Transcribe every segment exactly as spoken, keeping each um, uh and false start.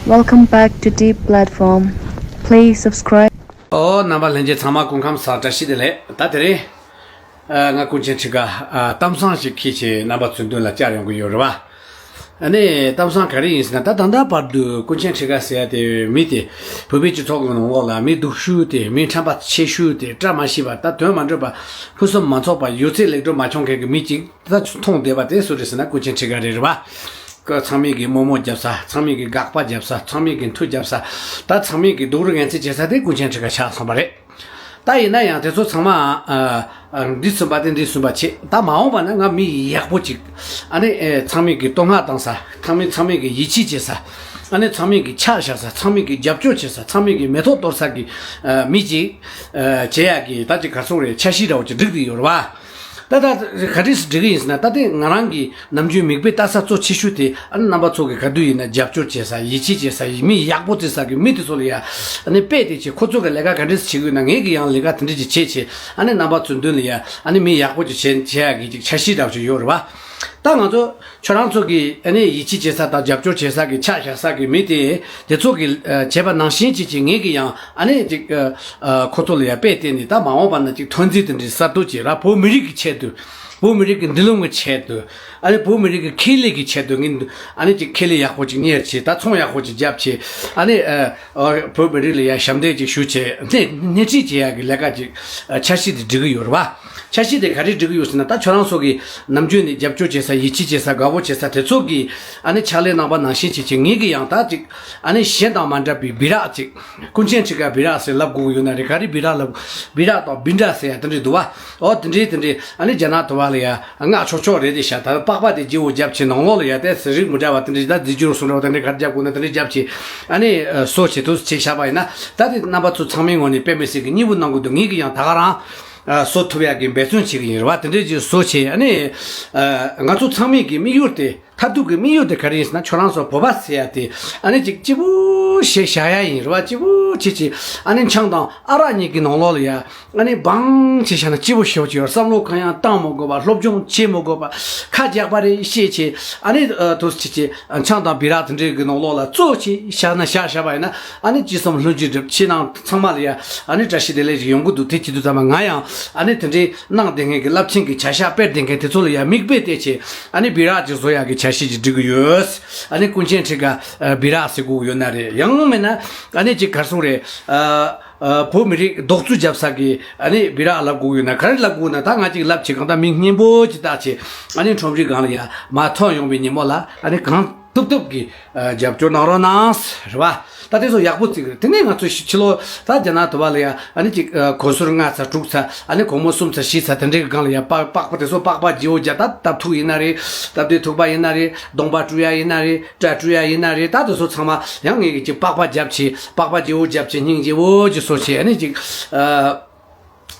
Welcome back to Deep Platform. Please subscribe. ཨོ། རྣམ་པ་ལྷན་རྒྱས་ཚང་མ་སྐུ་ཁམས་བཟང་། བཀྲ་ཤིས་བདེ་ལེགས། ད་དེ་རིང་ཨ་ང་ཀུན་མཁྱེན་ཁྲི་ཀ་ཨ་གཏམ་བཟང་ཞིག་འཁྱེར་བྱས་རྣམ་པ་ཚོའི་མདུན་ལ་བཅར་ཡོང་གི་ཡོད་རེད་བ། ཨ་ནི་གཏམ་བཟང་ག་རེ་ཡིན་ཟེར་ན། ད་ད་ལྟ་བར་དུ་ཀུན་མཁྱེན་ཁྲི་ཀ་ཟེར་ཡ་དེ་མི་དེ་བོད་པའི་སྤྱི་ཚོགས་ཀྱི་ནང་ལོགས་ལ་མི་སྡུག་ཤོས་དེ། མི་ཁྲམ་པ་ཆེ་ཤོས་དེ། བཀྲ་མ་ཤིས་པ། ད་དོན་མ་འགྲུབ་པ། ཕུན་སུམ་མ་ཚོགས་པ། ཡོད་ཚད་ལེགས་འགྲུབ་མ་བྱུང་མཁན་གྱི་མི་གཅིག་ད་མཐོང་བསྡད་པ་དེ་སུ་རེད་ཟེར་ན། ཀུན་མཁྱེན་ཁྲི་ཀ་རེད་རེད་བ། ཀ་ཚང་མས་ཀྱི་དམོད་མོ་བརྒྱབ་ས། ཚང་མས་ཀྱི་དགག་པ་བརྒྱབ་ས། ཚང་མས་ཀྱི་མཐུ་བརྒྱབ་ས། ད་ཚང་མས་ཀྱི་སྡུག་རུ་ངན་ཚད་བྱེད་ས་དེ་ཀུན་མཁྱེན་ཁྲི་ཀ་ཆགས་སོང་བ་རེད། ད་ཡིན་ན་ཡང་དེ་ཚོ་ཚང་མ་ཨ་ཨ་འདི་གསུམ་པ་དེ་འདི་གསུམ་པ་བྱེད། ད་མ་འོངས་པ་ན་ང་མི་ཡག་པོ་ཅིག་ཨ་ནི་ཨེ་ཚང་མས་ཀྱི་བསྟོད་བསྔགས་བཏང་ས། ཚང་མས་ཚང་མས་ཀྱི་ཡིད་ཆེས་བྱེད་ས། ཨ་ནི་ཚང་མས་ཀྱི་ཆ་བཞག་ས། ཚང་མས་ཀྱི་རྒྱབ་སྐྱོར་བྱེད་ས། ཚང་མས་ཀྱི་མེ་ཏོག་གཏོར་ས་གི་ཨ་མི་ཅིག་ཨ་བྱེད་ཡག་གི་ད་ཅིག་གར་སོང་རེད། འཆར་གཞི་འདྲ་བོ་ཅིག་སྒྲིག་གི་ཡོད་རེད་བ། ད་ད་ག་འདྲས་སེ་སྒྲིག་གི་ཡིན་ཟེར་ན། ད་དེ་ང་རང་གི་ནམ་རྒྱུན་མིག་དཔེ་ལྟ་ས་གཙོ་ཆེ་ཤོས་དེ། ཨ་ནི་རྣམ་པ་ཚོ་གི་ག་དུས་ཡིན་ན་རྒྱབ་སྐྱོར་བྱེད་ས། ཡིད་ཆེས་བྱེད་ས། མི་ཡག་པོ་བརྩི་ས་གི་མི་དེ་ཚོ་ལ་ཡ་ཨ་ནི་དཔེ་དེ་བྱེད། ཁོ་ཚོ་གི་ལས་ཀ་ག་འདྲས་སེ་བྱེད་དགོས་ན། ངས་གི་ཡང་ལས་ཀ་དེ་འདྲས་ཅིག་བྱེད་བྱེད། ཨ་ནི་རྣམ་པ་ཚོའི་མདུན་ལ་ཡ་ཨ་ནི་མི་ཡག་པོ་ཅིག་བྱེད་བྱེད་ཡག་གི་ཅིག་འཆར་གཞི་འདྲ་བོ་ཅིག་ཡོད་རེད་བ། ད་ང་ཚོ་ཁྱོད་རང་ཚོ་གི་ཨ་ནི་ཡིད་ཆེས་བྱེད་ས་དང་རྒྱབ་སྐྱོར་བྱེད་ས་གི་ཆ་བཞག་ས་གི་མི་དེ། དེ་ཚོ་གི་ཨ་བྱས་པ་ནང་བཞིན་ཅིག་ཅིག་ངས་གི་ཡང་ཨ་ནི་ཅིག་ཨ་ཨ་ཁོ་ཚོ་ལ་ཡ་དཔེ་བལྟས་ནས། ད་མ་འོངས་པ་ན་ཅིག་ཐོན་རྫས་དེ་འདྲའི་གསར་གཏོད་བྱེད་ར། བོད་མི་རིགས་ཀྱི་ཆེད་དུ། བོད་མི་རིགས་ཀྱི་མདུན་ལམ་གྱི་ཆེད་དུ། ཨ་ནི་བོད་མི་རིགས་ཀྱི་ཁེ་ལས་ཀྱི་ཆེད་དུ་ངས་ཨ་ནི་ཅིག་ཁེ་ལས་ཡག་པོ་ཅིག་གཉེར་བྱེད། ད་ཚོང་ཡག་པོ་ཅིག་རྒྱབ་བྱེད། ཨ་ནི་ཨ་ཨ་བོད་མི་རིགས་ལ་ཡ་ཞབས་འདེགས་ཅིག་ཞུ་བྱེད། སྣེ་སྣེ་ཁྲིད་བྱེད་ཡག་གི་ལས་ཀ་ཅིག་ཨ་འཆར་གཞི་དེ་སྒྲིག་གི་ཡོད་རེད་བ། འཆར་གཞི་དེ་ག་རེ་སྒྲིག་གི་ཡོད་ཟེར་ན། ད་ཁྱོད་རང་ཚོ་གིས་ནམ་རྒྱུན་ནས་རྒྱབ་སྐྱོར་བྱེད་ས། ཡིད་ཆེས་བྱེད་ས། དགའ་བོ་བྱེད་ས་དེ་ཚོ་གིས་ཨ་ནི་ཕྱག་ལས་གནང་པ་ནང་བཞིན་བྱེད་བྱེད། ངས་གི་ཡང་ད་ཅིག་ཨ་ནི་གཞན་དང་མ་འདྲ་བའི་སྦི་རག་ཅིག་ཀུན་མཁྱེན་ཁྲི་ཀ་སྦི་རག་ཟེར་ལབ་དགོས་ཀྱི་ཡོད་ན་རེད། ག་རེ་སྦི་རག་ལབ། སྦི་རག་དང་སྦི་འདྲ་ཟེར་ཡ་དེ་འདྲས་འདུག་བ། ཨོ་དེ་འདྲས་དེ་འདྲས། ཨ་ནི་རྒྱ་ནག་དུ་བ་ལ་ཡ་སྔགས་ཆོག་ཆོག་རེད་དེ་ཤ། ད་པགས་པ་དེ་བརྗེ་བོ་རྒྱབ་བྱེད། ནང་ལོགས་ལ་ཡ་དེ་ཟེར་རིགས་མི་འདྲ་བ་དེ་འདྲས། ད་རྫས་འགྱུར་སོང་འདྲ་བ་དེ་འདྲས་ག་རེ་རྒྱབ་དགོས་ན་དེ་འདྲས་རྒྱབ་བྱེད། ཨ་ནི་ཨ་བཟོ་བྱེད་དུ་བྱེད་བཞག་པ་ཡིན་ན། ད་དེ་རྣམ་པ་ཚོ་ཚང་མའི་ངོས་ནས་དཔེ་མི་སྲིད་ཀྱི་མཉེས་པོ་གནང་དགོས་འདུག་ངས་གི་ཡང་ད་ག་རང་ཨ་བཟོ་ཐུབ་ཡག་གི་འབད་བརྩོན་བྱེད་ཀྱི་ཡིན་རེད་བ། དེ་འདྲས་ཀྱི་བཟོ་བྱེད། ཨ་ནི་ཨ་ང་ཚོ་ཚང་མས་ཀྱི་དམིགས་ཡུལ་དེ། མཐར་ཐུག་གི་དམིགས་ཡུལ་དེ་ག་རེ་ཡིན་ཟེར་ན། ཁྱོད་རང་ཚོ་བོད་པ་ཟེར་ཡ་དེ་ཨ་ནི་ཅིག་སྐྱིད་པོ་ཞིག་བཞག་ཡ་ཡིན་རེད་བ། སྐྱིད་པོ་བྱེད་བྱེད། ཨ་ནི་ཆང་དང་ཨ་རག་གཉིས་ཀྱི་ནང་ལོགས་ལ་ཡ་ཨ་ནི་བང་བྱེད་བཞག་ན་སྐྱིད་པོ་ཞེ་པོ་ཅིག་ཡོད། བསམ་བློ་གང་ཡང་བཏང་མ་དགོས་པ། སློབ་སྦྱོང་བྱེད་མ་དགོས་པ། ཁ་རྒྱག་པ་རེད་ཤེས་བྱེད། ཨ་ནི་ཨ་དུ་བྱེད་བྱེད། ཆང་དང་སྦི་རག་དེ་འདྲའི་གི་ནང་ལོགས་ལ་གཙོ་ཆེ་བཞག་ན་བཞག་བཞག་པ་ཡིན་ན། ཨ་ནི་ཅི་བསམ་ལྷུན་གྱིས་འགྲུབ། ཁྱེད་རང་ཚང་མ་ལ་ཡ་ཨ་ནི་བཀྲ་ཤིས་བདེ་ལེགས་ཤིག་ཡོང་གི་འདུག་དེ་བྱེད་དུས་ཙམ་པ་ང་ཡང་ཨ་ནི་དེ་འདྲའི་གནང་བསྡད་མཁན་གྱི་རླབས་ཆེན་གྱི་བྱ་གཞག་སྤེལ་བསྡད་མཁན་དེ་ཚོ་ལ་ཡ་མིག་དཔེ་བལྟས་བྱས། ཨ་ནི་སྦི་རག་ཅིག་བཟོ་ཡག་གི་འཆར་གཞི་ཅིག་སྒྲིག་གི་ཡོད། ཨ་ནི་ཀུན་མཁྱེན་ཁྲི་ཀ་སྦི་རག་ཟེར་དགོས་ཀྱི་ཡོད་ན་རེད། ཡང་མིན་ན་ཨ་ནི་ཅིག་གར་སོང་རེད། ཨ་ཨ་བོད་མི་རིགས་རྡོག་རྩུབ་རྒྱབ་ས་གི་ཨ་ནི་སྦི་རག་ལབ་དགོས་ཀྱི་ཡོད་ན། ག་རེ་ལབ་དགོས་ན། ད་ང་ཅིག་ལབ་བྱེད། གང་ལྟར་མིག་སྙན་པོ་ཅིག་བལྟས་བྱས། ཨ་ནི་ཁྲོམ་རའི་སྒང་ལ་ཡ་མར་ཐོན་ཡོང་བའི་ཉིན་མོ་ལ་ཨ་ནི་གང་ཐུབ་ཐུབ་ཀྱིས་ཨ་རྒྱབ་སྐྱོར་གནང་རོགས་གནང་རེད་བ། ད་དེ་ཚོ་ཡག་པོ་བརྩི་གི་རེད། དེ་ནས་ང་ཚོ་ཕྱི་ཕྱི་ལོགས་ད་རྒྱ་ནག་དུ་བ་ལ་ཡ་ཨ་ནི་ཅིག་ཨ་གོང་ཟུར་ལྔ་ཚར་དྲུག་ཚར། ཨ་ནི་གོང་མ་གསུམ་ཚར་བཞི་ཚར། དེ་འདྲའི་གི་སྒང་ལ་ཡ་པགས་པགས་པ་དེ་ཚོ་པགས་པ་བརྗེ་བོ་རྒྱག་ད་བཏབ་ཐུག་ཡིན་ན་རེད། སྟབས་བདེ་ཐུག་པ་ཡིན་ན་རེད། གདོང་པ་བཀྲུ་ཡ་ཡིན་ན་རེད། སྐྲ་བཀྲུ་ཡ་ཡིན་ན་རེད། ད་དེ་ཚོ་ཚང་མ་ཡང་ངས་གི་ཅིག་པགས་པ་རྒྱབ་བྱས། པགས་པ་བརྗེ་བོ་རྒྱབ་བྱས། སྙིང་རྗེ་བོ་ཅིག་བཟོ་བྱས། ཨ་ནི་ཅིག་ཨ།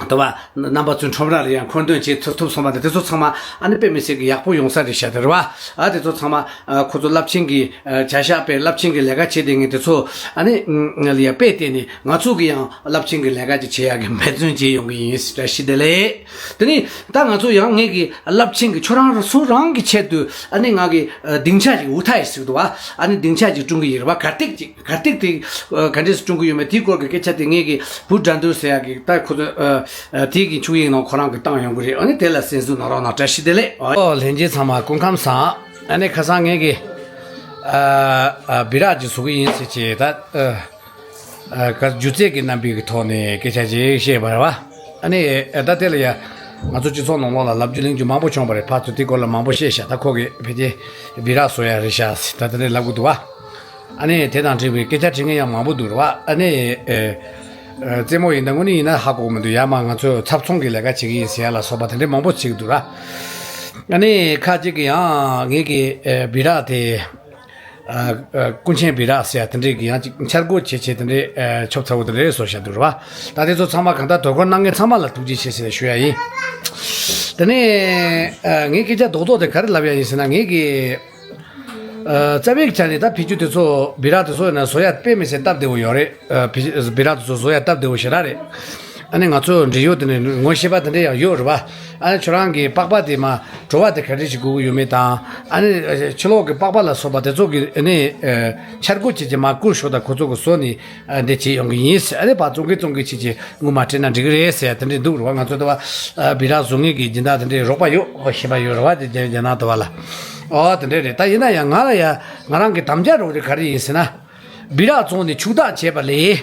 དུ་བ། རྣམ་པ་ཚོའི་ཁྲོམ་ར་ལ་ཡང་མཁོ་འདོན་བྱེད་ཐུབ་ཐུབ་སོང་བ་དང་། དེ་ཚོ་ཚང་མ་ཨ་ནི་དཔེ་མི་སྲིད་ཀྱི་ཡག་པོ་ཡོང་ས་རེད་ཤག་དེ་རེད་བ། ཨ་དེ་ཚོ་ཚང་མ་ཨ་ཁོ་ཚོ་རླབས་ཆེན་གྱི་ཨ་བྱ་གཞག་སྤེལ། རླབས་ཆེན་གྱི་ལས་ཀ་བྱེད་བསྡད་མཁན་དེ་ཚོ་ཨ་ནི་ང་ལ་ཡ་དཔེ་བལྟས་ནས། ང་ཚོ་གི་ཡང་རླབས་ཆེན་གྱི་ལས་ཀ་ཅིག་བྱེད་ཡག་གི་འབད་བརྩོན་བྱེད་ཡོང་གི་ཡིན། བཀྲ་ཤིས་བདེ་ལེགས། དེ་ནས་ད་ང་ཚོ་ཡང་ངེད་ཀྱི་རླབས་ཆེན་གྱི་ཁྱོད་རང་རང་སོ་རང་གི་ཆེད་དུ་ཨ་ནི་ང་གི་ཨ་སྡིངས་ཆ་ཅིག། ཝུ་ཐའི་ཟེར་གི་འདུག་བ། ཨ་ནི་སྡིངས་ཆ་ཅིག་བསྐྲུན་གི་ཡིན་རེད་བ། གར་སྟེགས་ཅིག། གར་སྟེགས་དེ་ཨ་ག་འདྲས་སེ་བསྐྲུན་གྱི་ཡོད་མེད་དེའི་སྐོར་གྱི་སྐད་ཆ་དེ་ངེད་ཀྱི་བུ་དགྲ་འདུལ་ཟེར་ཡག་གི་ད་ཁོ་ཚོ་ཨ་ཨ་དེ་གི་འཁྱུག་ཡིག་ནང་ཁོ་རང་གིས་བཏང་ཡོང་གི་རེད། ཨ་ནི་དེ་ལ་གསན་གཟིགས་གནང་རོགས་གནང་། བཀྲ་ཤིས་བདེ་ལེགས། ཨོ་ལྷན་རྒྱས་ཚང་མ་སྐུ་ཁམས་བཟང་། ཨ་ནི་ཁ་སང་ངེད་ཀྱི་ཨ་ཨ་སྦི་རག་ཅིག་བཟོ་གི་ཡིན་ཟེར་བྱས། ད་ཨ་ཨ་ག་སྒྱུ་རྩལ་གྱི་རྣམ་པའི་གི་ཐོག་ནས་སྐད་ཆ་ཅིག་བཤད་པ་རེད་བ། ཨ་ནི་ཨ་ད་དེ་ལ་ཡ་ང་ཚོ་སྤྱི་ཚོགས་ནང་ལོགས་ལ་ལབ་རྒྱུ་གླེང་རྒྱུ་མང་པོ་བྱུང་བ་རེད། ཕར་ཚུར་དེའི་སྐོར་ལ་མང་པོ་བཤད་ཤག་ད་ཁོ་གིས་ཕལ་ཆེར་སྦི་རག་བཟོ་ཡ་རེད་ཤག་ཟེར་ད་དེ་འདྲས་ལབ་གི་འདུག་བ། ཨ་ནི་དེ་དང་འབྲེལ་བའི་སྐད་ཆ་དྲི་མཁན་ཡང་མང་པོ་འདུག་རེད་བ། ཨ་ནི་ཨེ་ཨེ་རྩེད་མོ་ཡིན་ད་དངོས་གནས་ཡིན་ན་ཧ་གོ་གི་མི་འདུག་ཡར་མར་ང་ཚོས་ཚབ་ཚོང་གི་ལས་ཀ་བྱེད་ཀྱི་ཡིན་ཟེར་ཡ་ལ་སོགས་པ་དེ་འདྲས་མང་པོ་བྱེད་ཀྱི་འདུག་ར། ཨ་ནི་ཁ་ཅིག་གིས་ཡང་ངེད་ཀྱི་ཨེ་སྦི་རག་དེ་ཨ་ཨ་ཀུན་མཁྱེན་སྦི་རག་ཟེར་ཡ་དེ་འདྲས་ཀྱི་ཡང་ཅིག་འཆར་འགོད་བྱེད་བྱེད་དེ་འདྲས་ཨེ་ཆོབ་ཚ་བོ་དེ་འདྲས་བཟོ་བཞག་འདུག་རེད་བ། ད་དེ་ཚོ་ཚང་མ་གང་ལྟར་དོ་ཁུར་གནང་མཁན་ཚང་མ་ལ་ཐུགས་རྗེ་ཆེ་ཟེར་ཞུ་ཡ་ཡིན། དེ་ནས་ཨ་ངའི་སྐད་ཆ་རྡོག་རྡོག་དེ་ག་རེ་ལབ་ཡ་ཡིན་ཟེར་ན། ངེད་ཀྱི་ཨ་རྩ་བའི་ཆ་ནས་ད་ཕི་ཅུ་དེ་ཚོ་སྦི་རག་དེ་ཚོ་ཡིན་ན་བཟོ་ཡ་དཔེ་མི་སྲིད་སྟབས་བདེ་བོ་ཡོད་རེད། ཨ་ཕི་སྦི་རག་དེ་ཚོ་བཟོ་ཡ་སྟབས་བདེ་བོ་ཞེ་དྲག་རེད། ཨ་ནི་ང་ཚོ་འབྲེལ་ཡོད་དེ་ནས་ངོ་ཤེས་པ་དེ་འདྲ་ཡང་ཡོད་རེད་བ། ཨ་ནི་ཁྱོད་རང་གི་པགས་པ་དེ་མ་བྲོ་བ་དེ་ག་འདྲ་ཞིག་དགོས་ཀྱི་ཡོད་མེད་དང་། ཨ་ནི་ཕྱི་ལོགས་ཀྱི་པགས་པ་ལ་སོགས་པ་དེ་ཚོ་གི་ཨ་ནི་འཆར་སྒོ་བྱེད་ཀྱི་མ་བསྐུར་ཞོག་དང་ཁོ་ཚོ་གི་བཟོ་ནས་འདི་བྱེད་ཡོང་གི་ཡིན། ཨ་ནི་ཕར་བཙོང་གི་བཙོང་གི་བྱེད་ཀྱི་ངོ་མ་སྤྲད་ན་འགྲིག་གི་རེད་ཟེར་ཡ་དེ་འདྲ་འདུག་རེད་བ། ང་ཚོ་དེ་བ་སྦི་རག་བཟོ་མཁན་གྱི་སྦྱིན་བདག་དེ་འདྲའི་རོགས་པ་ཡོད། ཤེས་པ་ཡོད་རེད་བ། དེ་རྒྱ་ནག་དེ་བ་ལ། ཨོ་དེ་འདྲ་རེད། ད་ཡིན་ན་ཡང་ང་ལ་ཡ་ང་རང་གི་དམ་བཅའ་རོགས་རེད་ག་རེ་ཡིན་ཟེར་ན། སྦི་རག་བཙོང་ནས་ཕྱུག་བདག་བྱས་པ་ལས།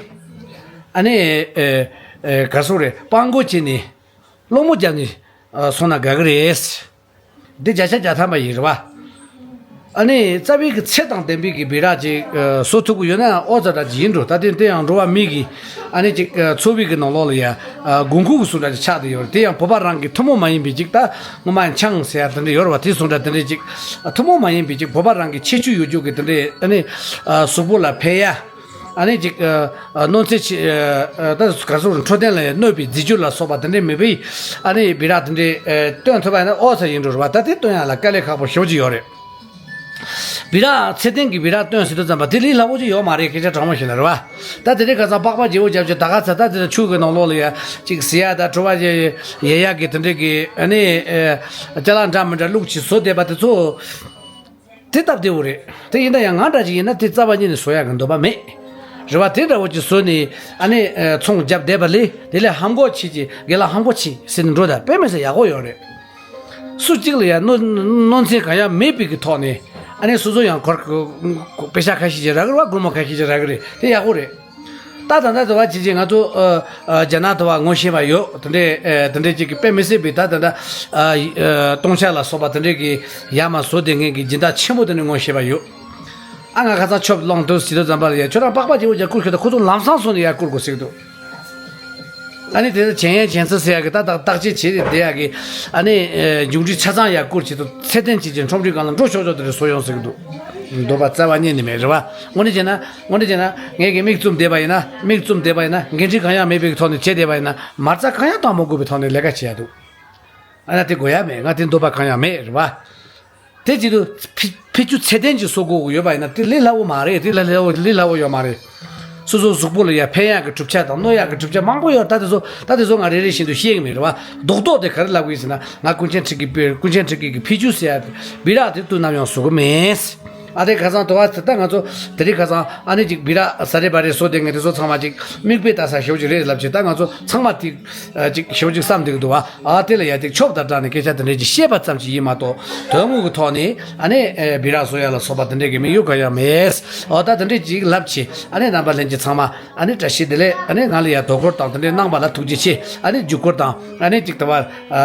ཨ་ནི། ཨེ། ཨེ། ག་སོ་རེད། སྤྲང་པོ་བྱས་ནས། སློང་མོ་བརྒྱབ་ནས། ཨ། སོང་ན་དགའ་གི་རེད། འདི་བརྒྱ་ཆ་བརྒྱ་ཐམ་པ་ཡིན་རེད་བ། ཨ་ནི་རྩ་བའི་གི་ཚད་དང་ལྡན་པའི་གི་སྦི་རག་ཅིག་ཨ། བཟོ་ཐུབ་ཀྱི་ཡོད་ན་ཨོ་ཙ་འདྲ་ཅིག་ཡིན་འགྲོ། ད་དེ་དེ་ཡང་འགྲོ་བ་མི་གི་ཨ་ནི་ཅིག་ཨ། འཚོ་བའི་གི་ནང་ལོགས་ལ་ཡ། ཨ། དགོས་མཁོ་གི་བཟོ་འདྲ་ཅིག་ཆགས་བསྡད་ཡོད་རེད། དེ་ཡང་བོད་པ་རང་གི་ཐུན་མོང་མ་ཡིན་པའི་ཅིག་ད་སྔོན་མ་ཆང་ཟེར་ཡ་དེ་འདྲ་ཡོད་རེད་བ། དེ་བཟོ་འདྲ་དེ་འདྲ་ཅིག་ཨ། ཐུན་མོང་མ་ཡིན་པའི་ཅིག་བོད་པ་རང་གི་ཁྱད་ཆོས་ཡོད་རྒྱུ་གི་དེ་འདྲ་ཨ་ནི། ཨ། གཟུགས་པོ་ལ་ཕན་ཡ། ཨ་ནི་ཅིག་ཨ། ཨ། གནོད་འཚེ་ཆེ། ཨ། ད་ག་སོ་རེད། འཕྲོད་བསྟེན་ལ་ཡང་གནོད་པའི་རྫས་འགྱུར་ལ་སོགས་པ་དེ་འདྲའི་མེད་པའི་ཨ་ནི་སྦི་རག་དེ་འདྲའི་ཨ། བཏོན་ཐུབ་པ་ཡིན་ན་ཨོ་ཙ་ཡིན་འགྲོ་རེད་བ། ད་དེ་བཏོན་ཡ་ལ་དཀའ་ལས་ཁག་པོ་ཞེ་པོ་ཅིག་ཡོད་རེད། སྦི་རག་ཚད་ལྡན་གྱི་སྦི་རག་བཏོན་ཟེར་དུས་ཙམ་པ་དེ་ལས་སླ་པོ་ཅིག་ཡོད་མ་རེད། སྐད་ཆ་དྲང་མོ་བཤད་ན་རེད་བ། ད་དེ་རིང་ཁ་སང་པགས་པ་བརྗེ་པོ་བརྒྱབ་བྱས་ད་ག་ཚ་ད་དེ་ཆུ་གི་ནང་ལོགས་ལ་ཡ་ཅིག་ཟེར་ཡ་ད་བྲོ་བ་ཡེ་ཡེ་ཡ་གི་དེ་འདྲའི་གི་ཨ་ནི་ཨ། ཅ་ལག་འདྲ་མི་འདྲ་བླུགས་བྱས་བཟོ་བསྡད་པ་དེ་ཚོ། དེ་སྟབས་བདེ་བོ་རེད། དེ་ཡིན་ན་ཡང་ང་འདྲ་ཅིག་ཡིན་ན་དེ་རྩ་བ་ཉིད་ནས་བཟོ་ཡག་གི་འདོད་པ་མེད། རེད་བ། དེ་འདྲ་བོ་ཅིག་བཟོས་ནས་ཨ་ནི་ཨ། ཚོང་བརྒྱབ་བསྡད་པ་ལས་དེ་ལས་ཧམ་གོ་ཆེ་ཅིག་དགེ་ལ་ཧམ་གོ་ཆེ་ཟེར་ནས་འགྲོ་ད་དཔེ་མི་སྲིད་ཡག་པོ་ཡོད་རེད། སུ་གཅིག་ལ་ཡང་གནོད་གནོད་འཚེ་གང་ཡང་མེད་པའི་གི་ཐོག་ནས་ཨ་ནི་སོ་སོ་ཡང་གོར་པེ་ཤ་ཁ་ཤས་ཅིག་རག་གི་རེད་བ། སྒོར་མོ་ཁ་ཤས་ཅིག་རག་གི་རེད། དེ་ཡག་པོ་རེད། ད་ད་ལྟ་དུ་བ་ཇི་བཞིན་ང་ཚོ་ཨ་ཨ་རྒྱ་ནག་དུ་བ་ངོ་ཤེས་པ་ཡོད། དེ་འདྲའི་ཨ་དེ་འདྲའི་ཅིག་གི་དཔེ་མི་སྲིད་པའི་ད་ད་ལྟ་ཨ་ཨ་སྟོང་ཆ་ལ་སོགས་པ་དེ་འདྲའི་གི་ཡར་མར་བཟོ་བསྡད་མཁན་གྱི་སྦྱིན་བདག་ཆེན་པོ་དེ་འདྲ་ངོ་ཤེས་པ་ཡོད། ཨ་ང་ཁ་སང་ཆོབ་སློང་དུས་ཇི་ལྟར་ཙམ་པ་ལ་ཡ་ཁྱོད་རང་པགས་པ་བརྗེ་པོ་ཅིག་བསྐུར་ཤོག་ད་ཁོ་ཚོ་ལམ་སང་སོང་ནས་ཡར་བསྐུར་དགོས་ཟེར་གི་འདུག་ཨ་ནི་དེ་ཚོ་བྱེད་ཡས་བྱེད་ཚུལ་ཟེར་ཡག་གི་ད་ད་བརྟག་དཔྱད་བྱེད་དེ་བསྡད་ཡག་གི་ཨ་ནི་ཨ་མཇུག་འབྲས་ཆ་ཚང་ཡར་བསྐུར་བྱེད་དུ་ཚད་ལྡན་བྱེད་ཀྱི་ཁྲོམ་རའི་སྒང་ལ་འགྲོ་ཆོག་ཆོག་དེ་འདྲ་བཟོ་ཡོང་ཟེར་གི་འདུག་འདོད་པ་རྩ་བ་ཉིད་ནས་མེད་རེད་བ། དངོས་གནས་བྱས་ན་དངོས་གནས་བྱས་ན་ངས་ཀྱི་མིག་བཙུམ་བསྡད་པ་ཡིན་ན་མིག་བཙུམ་བསྡད་པ་ཡིན་ན་འགན་འཁྲི་གང་ཡང་མེད་པའི་ཐོག་ནས་བྱས་བསྡད་པ་ཡིན་ན་མ་རྩ་གང་ཡང་གཏོང་མ་དགོས་པའི་ཐོག་ནས་ལས་ཀ་བྱེད་ཡ་འདུག་ཨ་ན་དེ་དགོས་ཡ་མེད། ང་དེ་འདོད་པ་གང་ཡང་མེད་རེད་བ། དེ་བྱེད་དུས་ཕི་ཕི་ཆུ་ཚད་ལྡན་གྱི་བཟོ་དགོས་ཀྱི་ཡོད་པ་ཡིན་ན་དེ་ལས་སླ་བོ་མ་རེད། དེ་ལས་སླ་བོ་ལས་སླ་བོ་ཡོད་མ་རེད། སོ་སོའི་གཟུགས་པོ་ལ་ཡ་ཕན་ཡག་གི་གྲུབ་ཆ་དང་གནོད་ཡག་གི་གྲུབ་ཆ་མང་པོ་ཡོད། ད་དེ་ཚོ་ད་དེ་ཚོ་ང་རེ་རེ་བཞིན་དུ་བཤད་ཀྱི་མེད་རེད་བ། རྡོག་རྡོག་དེ་ག་རེ་ལབ་ཀྱི་ཡིན་ཟེར་ན་ང་ཀུན་མཁྱེན་ཁྲི་གི་པི་ཀུན་མཁྱེན་ཁྲི་གི་གི་ཕི་ཆུ་ཟེར་ཡ་སྦི་རག་དེ་དུས་ནམ་ཡང་བཟོ་གི་མེད། ཨ་དེ་ཁ་སང་དུ་བ་ད་ང་ཚོ་དེ་རིང་ཁ་སང་ཨ་ནི་ཅིག་སྦི་རག་ཟ་རེ་བ་རེ་བཟོ་དེ་ངས་དེ་ཚོ་ཚང་མ་ཅིག་མིག་དཔེ་ལྟ་ས་ཞེ་པོ་ཅིག་རེད་ལབ་ཅིག་ད་ང་ཚོ་ཚང་མ་དེ་ཅིག་ཞེ་པོ་ཅིག་བསམ་བསྡད་ཀྱི་འདུག་བ། ཨ་དེ་ལ་ཡ་དེ་ཆོབ་དང་སྦྲགས་ནས་སྐད་ཆ་དེ་འདྲས་ཅིག་བཤད་པ་ཙམ་ཅིག་ཡིན་མ་གཏོགས་དོན་དངོས་ཀྱི་ཐོག་ནས་ཨ་ནི་ཨེ་སྦི་རག་བཟོ་ཡ་ལ་སོགས་པ་དེ་འདྲས་ཀྱི་དམིགས་ཡུལ་གང་ཡང་མེད། ཨོ་ད་དེ་འདྲས་ཅིག་ལབ་ཆེ་ཨ་ནི་རྣམ་པ་ལྷན་རྒྱས་ཚང་མ་ཨ་ནི་བཀྲ་ཤིས་བདེ་ལེགས། ཨ་ནི་ང་ལ་ཡ་དོ་ཁུར་དང་དེ་འདྲས་གནང་བ་ལ་ཐུགས་རྗེ་ཆེ། ཨ་ནི་བརྒྱུད་སྐུར་དང་ཨ་ནི་ཅིག་ད་བར་ཨ་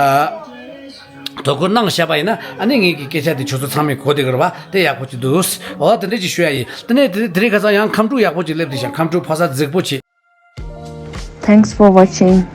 དོ་ཁུར་གནང་བཞག་པ་ཡིན་ན་ཨ་ནི་ངེད་ཀྱི་སྐད་ཆ་དེ་ཁྱོད་ཚོ་ཚང་མས་གོ་བདེ་གི་རེད་བ། དེ་ཡག་པོ་ཅིག་འདུག་ཨོ་དེ་འདྲས་ཅིག་ཞུ་ཡ་ཡིན། དེ་ནས་དེ་དེ་རིང་ཁ་སང་ཡང་ཁམས་ཕྲུག་ཡག་པོ་ཅིག་སླེབས་བསྡད་ཤག་ཁམས་ཕྲུག་ཕོ་གསར་རྫིག་པོ་ཆེ། Thanks for watching.